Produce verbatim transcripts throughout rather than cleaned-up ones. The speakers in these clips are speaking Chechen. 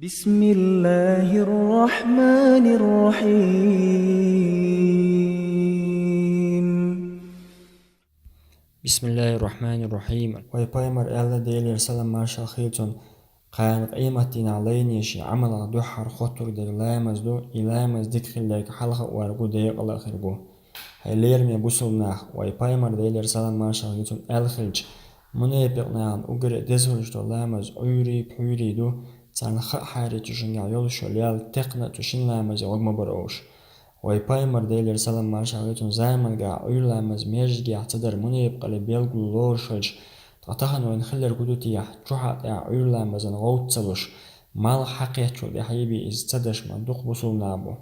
بسم الله الرحمن الرحيم. بسم الله الرحمن الرحيم. Вай пайхамар аьлла, Делера салам маршал хилда цунна, кхана къематдийнахь лайнеи шен Ӏамалах дуьххьара хоттург дерг ламаз ду, и ламаз дика хилларг хьалха а варгу, декъала а хиргу. Хьай лераме бусулба нах, вай пайхамар Делера салам маршал хилда цунна аьлла хилча, мунепикъ нахана уггаре а деза хилча до ламаз Ӏуьйрий, пхьуьйрий ду, царна хаа хьарича шуьнгахь йолуш йолу ял текхна а цу шина ламазе гӀорг ма бара олуш. Вай пайхамар Делера салам маршал хилда цунна заманга Ӏуьйра ламаз межигехь ца дар мунепикъале белгало лоруш хилча, ткъа тахана вайна хилларг хӀун ду техьа, чохь а тӀехь Ӏуьйра ламазан гӀовт ца луш, малх хьакхеттачул тӀаьхьа бен иза ца даш ма дукха бусулба нах бу.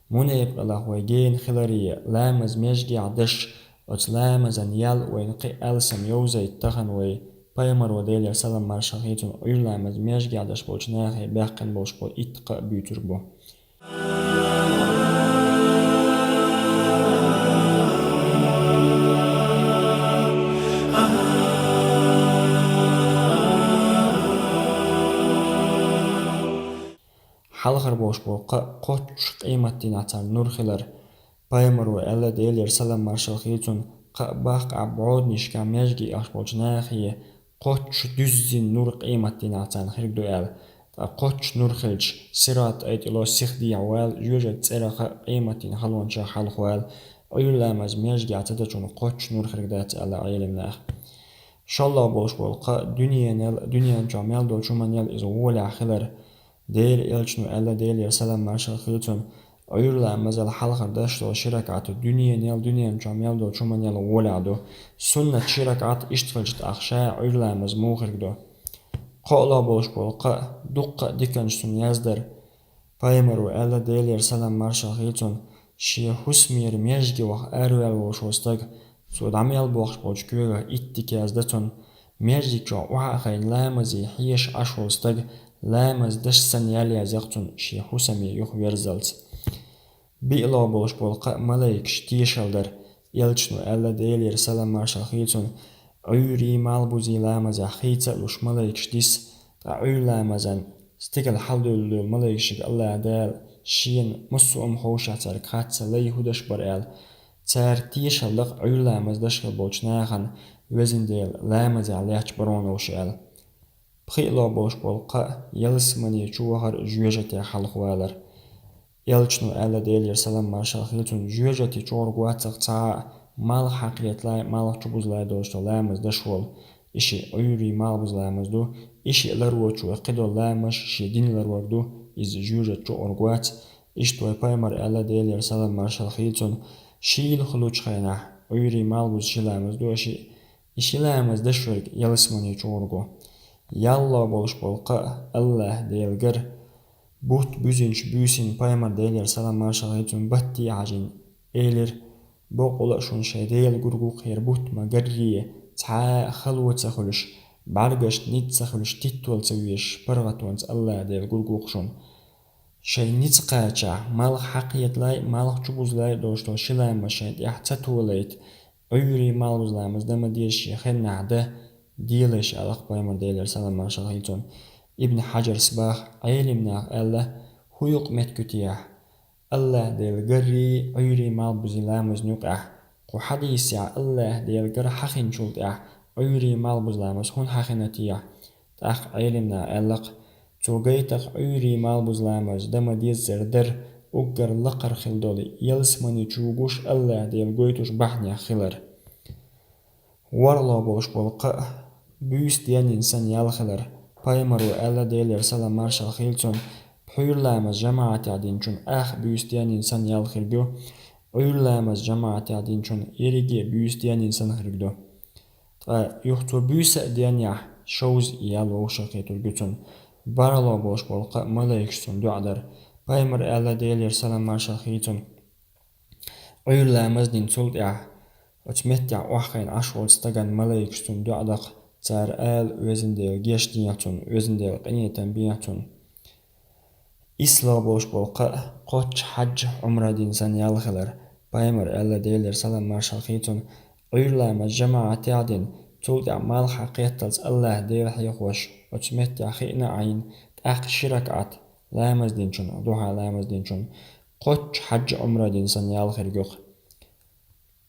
Мунепикъалах вай гена хиларе, ламаз межигехь даш, оцу ламазан ял вайна кхин а алсам йовзайта тахана вай, пайхамаро Делера салам маршал хилда цунна Ӏуьйра ламаз межигехь даш болчу нахе баьккхина болуш болу итт кхаъ буьйцург бу. Хьалхара болуш болу кхаъ кхоччуш къематдийнахь царна нур хилар. Пайхамаро аьлла, Делера салам маршал хилда цунна, кхаъ баккхахь бӀоданашкахь межигехь болчу нахе кхоччуш дуьззина нур къематдийнахь царна хирг ду аьлла. Ткъа кхоччуш нур хилча, Сират тӀай тӀело сиха дехьавала, жоьжат цӀерах а къематдийнан халончех хьалхавала, Ӏуьйра ламаз межигехь ца дачунна кхоччуш нур хирг дац аьлла Ӏелам наха. ШолгӀа болуш болу кхаъ дуьненал, дуьнен чохь мел долчу хӀуманал иза гӀолехь хилар. Делан элчано аьлла, Делера салам маршал хилда цунна, Ӏуьйра ламазал хьалхара даш долу ши ракаӀат дуьненал, дуьнен чохь мел долчу хӀуманал гӀолехь ду. Суннат ши ракаӀат иштта хилча, тӀаккха ша Ӏуьйра ламаз муха хирг ду? КхоалгӀа болуш болу кхаъ дуккха а диканаш цунна яздар. Пайхамаро аьлла, Делера салам маршал хилда цунна, шен хӀусамера межиге ваха араваьлла волуш волу стаг, цо дӀа мел бохуш болчу коьгах итт дика язда цунна. Межиг чохь охьа а хайна ламазе хьеша Ӏаш волу стаг, ламаз даш санна ял язъян цунна шен хӀусаме юхаверззалц. БиългӀа болуш болу кхаъ малайкаш тешалла дар. Элчано аьлла, Делера салам маршал хилда цунна, Ӏуьйрий малхбузий ламазехь хийца а луш малайкаш дис, ткъа Ӏуьйра ламазан стигала хьалдуьллуш долу малайкашка АллахӀ Дала шена массо а хӀума ховшехь цаьрга хатта лай хӀун даш бара аьлла, цара тешалла дакъа Ӏуьйра ламаз даш хилла болчу нахана Везан Дела ламазехь лаьтташ баронал вуш аьлла. ПхиълагӀа болуш болу кхаъ ялсамане чу вахар, жоьжатехь хьалхавалар. Элчано аьлла, Делера салам маршал хилла цунна, жоьжате чу гӀург вацахь цхьа а малх хьакхеталай, малх чубузалай долуш долу ламаз даш волу. И шиъ Ӏуьйрий малхбуза ламаз ду, и шиъ ларвочо кхидолу ламазаш шен дин ларвар ду, иза жоьжат чу гӀург вац. Иштта вай пайхамар аьлла, Делера салам маршал хилла цунна, шийла хуьлучу хенахь Ӏуьйрий малхбуза ши ламаз ду, и шиъ, и ши ламаз даш верг ялсамане чу гӀург ву. ЯллалгӀа болуш болу кхаъ АллахӀ Дела гар. Бутт буьзинчу буьйсанна пайхамар, Делера салам маршал хилла цунна, батте а хьажийна, элира: «Боккъала а шуна шайн Дела гургу-кх хӀара бутт ма гарре, цхьа а хало ца хуьлуш, бӀаьргашна ницкъ ца хуьлуш, титталла ца везаш, паргӀатонца АллахӀ Дела гургу-кх шуна. Шайн ницкъ кхачахь, малх хьакхеталай, малх чубузалай долуш долу ши ламаз шайн тӀехь ца толайта, Ӏуьйрий малхбуза ламаз дан ма деза, шен хеннахь дан делаш», — аьлла-кх пайхамар, Делера салам маршал хилла цунна. Ибн Хьаджарс боху, Ӏелам наха аьлла: «ХӀун ю-кх меттиг техьа? АллахӀ Дела гаррий, Ӏуьйрий малхбузий ламазна юкъахь. Кху хьадисехь АллахӀ Дела гар хьахинчул тӀаьхьа Ӏуьйрий малхбуза ламаз хӀунда хьахина техьа?» ТӀаккха Ӏелам наха аьлла-кх: «Цо гайта-кх Ӏуьйрий малхбуза ламаз дан ма деззара дар уггар лакхара хила долу, ялсамане чу гуш АллахӀ Дела гойтуш бахьанех хилар». ВорхӀлагӀа болуш болу кхаъ буьйса денйина санна ял хилар. Пайхамаро аьлла, Делера салам маршал хилла цунна: «Пхьуьйра ламаз жамаӀатехь динчун ах буьйса денйина санна ял хирг ю, Ӏуьйра ламаз жамаӀатехь динчун ерриге а буьйса денйина санна хирг ду». Ткъа юха цо буьйса а денъяхь, шовзткъа ял вовшахкхетург ю цунна. БархӀлагӀа болуш болу кхаъ малайкаш цунна доӀа дар. Пайхамар аьлла, Делера салам маршал хилла цунна: «Ӏуьйра ламаз дина цул тӀаьхьа оцу меттехь охьахиъна Ӏаш волчу стагана малайкаш цунна доӀа даккха, цара ала: „Везан Дела, гечдехьа цунна, Везан Дела, къинхетам бехьа цунна“». ИсслагӀа болуш болу кхаъ кхоччуш хьаьжжа, Ӏумра дина санна ял хилар. Пайхамар аьлла, Делера салам маршал хилла цунна: «Ӏуьйра ламаз жамаӀатехь дина, цул тӀаьхьа малх хьакхетталц АллахӀ Дела хьехош оцу меттехь хиъна а Ӏийна, тӀаккха ши ракаӀат ламаз динчун, духьа ламаз динчун, кхоччуш хьаьжа, Ӏумра дина санна ял хирг ю-кх.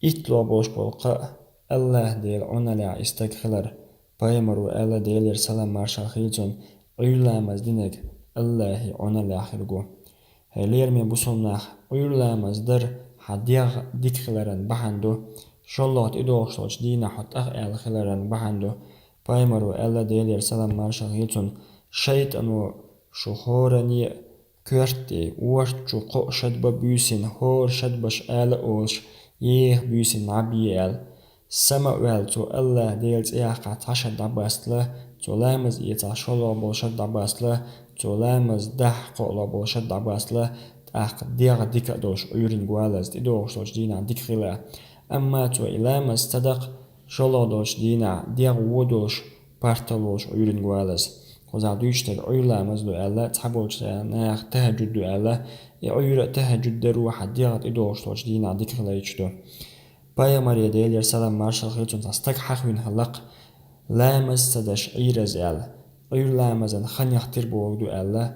Иттло болуш болу кхаъ, АллахӀ Делан Ӏуналлехь и стаг хилар. Пайхамаро аьлла, Делера салам-маршалла хуьлда цунна, Ӏуьйра ламаз динарг АллахӀан Ӏуналлехь хир ву. ХӀей, лераме бусалба нах, Ӏуьйра ламаз дар хьан дегӀ дика хиларан бахьана ду, шолгӀа тӀедогӀуш долчу дийнахь хьо тӀах аьлла хиларан бахьана ду. Пайхамаро аьлла, Делера салам-маршалла хуьлда цунна, шайтӀано шу хӀоранна а коьрта тӀе, ворта чу кхоъ шадбан буьйсина, хӀора шадбаш ала а олуш, еха буьйсина набъе аьлла. Сама а ваьлла, цо АллахӀ Делан цӀе яьккхахь цхьа шад дӀабастала, цо ламаз эцахь шолгӀа болу шад дӀабастала, цо ламаз дахь кхоалгӀа болу шад дӀабастала, тӀаккха дегӀ дика а долуш Ӏуьйринга валаза, тӀедогӀуш долчу дийнахь дика хила. Амма цо и ламаз ца даккха, шолгӀа долчу дийнахь дегӀ вон долуш, партал волуш Ӏуьйринга валаза. Кхузахь дуьйцуш дерг Ӏуьйра ламаз ду аьлла, цхьаболчу наха тахӀаджуд ду аьлла, и Ӏуьйра а тахӀаджуд даро хьан дегӀ тӀедогӀуш долчу дийнахь дика хилийтуш ду. Пайхамаре, Делера салам-маршалла хуьлда цунна, цхьа стаг хьахийна хилла-кх, ламаз ца деш Ӏийра иза аьлла, Ӏуьйра ламазан хан яхтира бохург ду аьлла.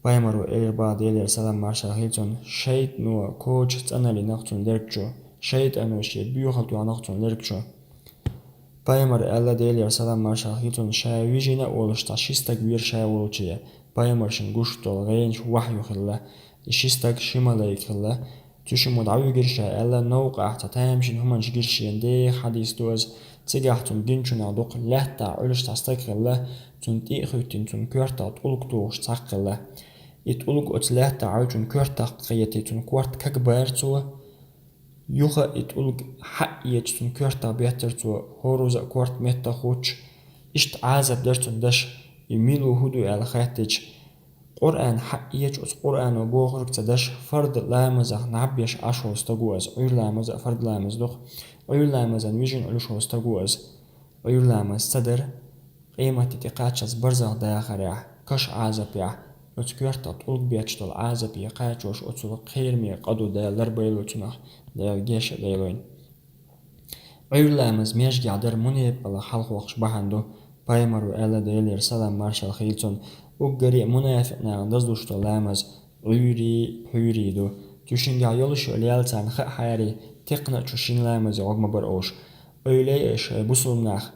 Пайхамаро элира боху, Делера салам-маршалла хуьлда цунна, шайтӀано коча цӀанъялийна-кх цунна лерг чу, шайтӀано шен боьхалла тоьхна-кх цунна лерг чу. Пайхамаро аьлла, Делера салам-маршалла хуьлда цунна, ша вижина а волуш цхьа ши стаг веара ша волчу, пайхамаршна гуш долу гӀенаш вахьйу хилла, и ши стаг ши малайк хилла. Цу шиммо дӀавигира ша аьлла, новкъахь цхьа тамашийна хӀуманаш гира шена, деха хьадис ду иза. Цигахь цунна гиначунах дукха лаьттахь Ӏуьллуш цхьа стаг хилла, цунна тӀе а хӀоьттина, цунна коьртах тӀулг тухуш цхьаккха хилла. И тӀулг оцу лаьттахь Ӏуьллучун коьртах кхета, цунна корта кагбаьра цо. Юха и тӀулг хьаъечу, цунна коьртах беттара цо, хӀороза а корта меттах хӀуттуш, иштта Ӏазап дара цунна деш, и мила ву, хӀун ду аьлла хаьттича, Къуръан хьаъечу, оцу Къуръано бохург ца деш, фард ламазах наб еш Ӏаш волу стаг ву иза, Ӏуьйра ламаз а фард ламаз ду-кх, Ӏуьйра ламазан вижина Ӏуьллуш волу стаг ву иза. Ӏуьйра ламаз ца дар, къематде тӀекхаччалц барзах дахарехь, каш Ӏазапехь, оцу коьртах тӀулг бетташ долу Ӏазапе кхачош оцу кхераме къа ду, Дала ларбойла цунах, Дала геша а дойла вайна. Ӏуьйра ламаз маьждигехь дар мунепикъалла хьалхокхуш бахьана ду, пайхамаро аьлла, Делера салам-маршалла хуьлда цунна, уггаре а мунафикъ нахана дазлуш долу ламаз Ӏуьйрий, пхьуьйрий ду. Цу шингахь йолуш йолу ял царна хаа хьаьрий, текхна а чу шина ламазе гӀо ма бара уьш. Ойла йо аш, хӀай бусалба нах,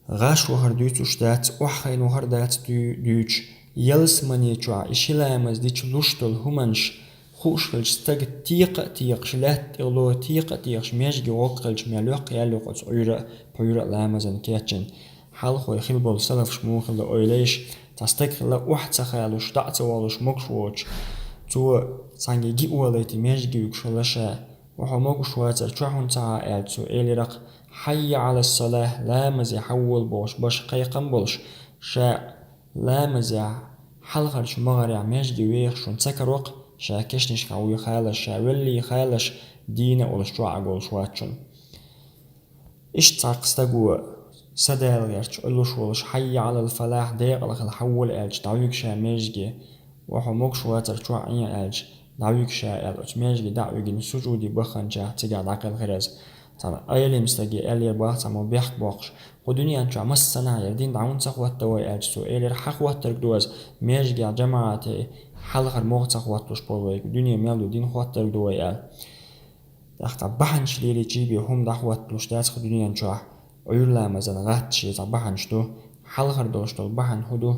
гӀаш вахар дуьйцуш дац, охьахайна вахар дац дуьй-, дуьйцуш, ялсамани чохь и ши ламаз дича луш долу хӀуманаш хууш хилча, стаг текха а текхаш, лаьтта тӀе ло текха а текхаш, маьждиге гӀо хилча, мел йоккха ял ю-кх оцу Ӏуьйра а, пхьуьйра а ламазан кечйина. Хьалхой хилла болу салафаш муха хилла, ойла йо аш, цхьа стаг хилла, охьа ца халуш, дӀа а ца волуш, могуш воцуш. Цо цхьаьнгге гиъ олуьйтий маьждиге вуьгуш хилла ша. Ва хьо могуш вацар чохь хӀунда ца Ӏа аьлча, цо элира-кх: «Хьаййа Ӏала ссалахь», ламазе хьавола бохуш баша кхайкхам болуш, ша ламазе хьалхарчу магӀарехь маьждиге вехаш хӀунда ца каро-кх, ша кешнашкахь вуй халаш, ша веллий халаш, дийна а волуш чохь Ӏа голуш вац шуна. Иштта цхьаккха стаго, са Дала гӀерташ, Ӏуьллуш волуш, «Хьаййа Ӏалал фалахь», декъала хила хьавола аьлча, дӀавуьгу ша маьждиге, ва хьо могуш вацар чохь Ӏе аьлча, дӀавуьгу ша аьлла, оцу маьждиге дӀа а вигина, сужуде бахханчохь цигахь дӀакхелхира иза. Цхьана Ӏелим стаге аьллера боху цхьаммо бехк боккхуш: «Кху дуьнен чохь массанхьа яра дин дӀа хӀунда ца хӀоттадо вай?» аьлча, цо элира: «Хьан хӀоттарг ду аса, маьждигехь жамаӀате хьалхара могӀа ца хӀотталуш болу вайга, дуьне мел ду, дин хӀоттарг ду вай», аьлла. ТӀаккха бахьанаш лелийча бен хӀума дӀахӀотталуш дац-кх дуьнен чохь, Ӏуьйра ламазан гӀатташ цхьа бахьанаш ду. Хьалхара долуш долу бахьана хӀун ду?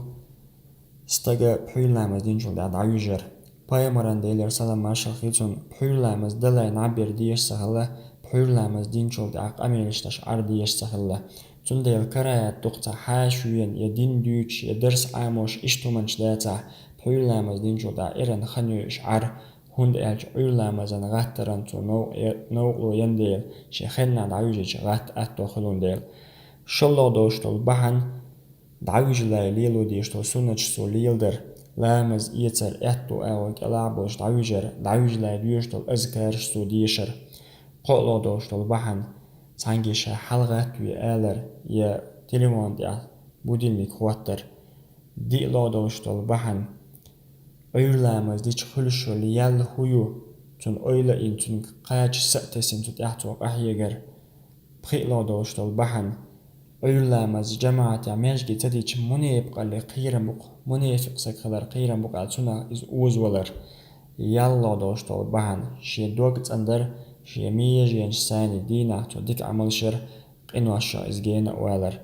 Стага пхьуьйра ламаз динчул тӀаьхьа дӀавижар. Пайхамаран, Делера салам-маршалла хуьлда цунна, пхьуьйра ламаз далай наб яр дезаш ца хилла, пхьуьйра ламаз динчул тӀаьхьа къамелаш деш Ӏар дезаш ца хилла. Цундела карахӀат ду-кх цхьа хьаша вена, я дин дуьйцуш, я дарс Ӏамош, иштта хӀуманаш дацахь, пхьуьйра ламаз динчул тӀаьхьа эрна хан йойуш Ӏар, хӀунда аьлча Ӏуьйра ламазан гӀаттаран цо новкъ-, новкъарло ян дела, шен хеннахь дӀавижича гӀатта аьтто хуьлун дела. ШолгӀа долуш долу бахьана, дӀавижалай лело дезаш долу суннаташ цо леладар, ламаз эцар, аьтту агӀор кӀелахь болуш дӀавижар, дӀавижалай доьшуш долу азкараш цо дешар. КхоалгӀа долуш долу бахьана, цхьаьнгге ша хьалагӀаттаве алар, я телефон тӀехь будильник хӀоттар. ДиълагӀа долуш долу бахьана, Ӏуьйра ламаз дича хуьлуш йолу ял хӀун ю, цунна ойла а йина, цуьнга кхача са а тесина, цу тӀехь цо къахьегар. ПхоалгӀа долуш долу бахьана, Ӏуйра ламаз жамаӀатехь межге ца дича, мунепакъалли кхерам бу-кх, мунепакъ саг хилар кхерам бу-кх аьлла, цунах иза озавалар. Яллалц долуш долу бахьана, шен дог цӀандар, шен меженаш сайна дийнахь цо дика Ӏамалш яр, къиношах иза гена а валар.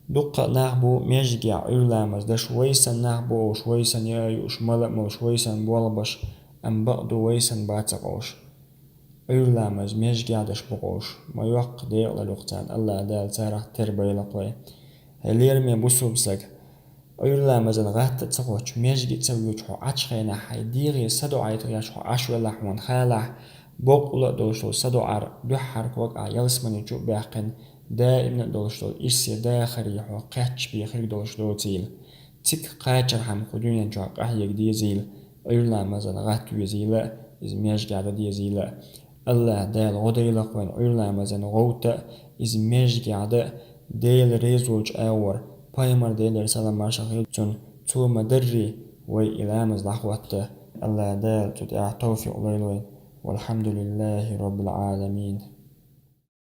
Дуккха а нах бу межгехь Ӏуйра ламаз даш, вай санна нах бу уьш, вай санна яа юуш, мала а молуш, вай санна болх беш, амма бакъду вай санна бац-кх уьш. Ӏуйра ламаз межгехь даш бу-кх уьш, ма йоккха декъалалла ю-кх царна, АллахӀ Дала царах тера бойла-кх вай. ХӀай лераме бусулба саг, Ӏуйра ламазан гӀатта а ца кхоччуш, межге а ца воьдуш, хьо Ӏачу хенахь, хьайн дегӀе садоӀийта гӀерташ хьо Ӏаш велахь, хьуна хаалахь, боккъала а долуш долу садоӀар дуьххьара когахь ялсамани чу а баьккхина, даимна а долуш долу ирсе дахаре хьо кхаьчча бен хир долуш доцийла. Цига кхачархьама кху дуьнен чохь къахьега дезийла, Ӏуьйра ламазан гӀатта везийла а, иза межгехь дан дезийла а. АллахӀ Дала гӀо дойла-кх вайна Ӏуьйра ламазан гӀовта а, иза межгехь дан а, Дела реза волчу агӀор, Пайхамар, Делера салам-маршалла хуьлда цунна, цо ма-дарра вай и ламаз дӀахӀотта. АллахӀ Дала цу тӀехь тавфикъ лойла вайна. ВалхьамдулиллахӀи Роббил Ӏаламин.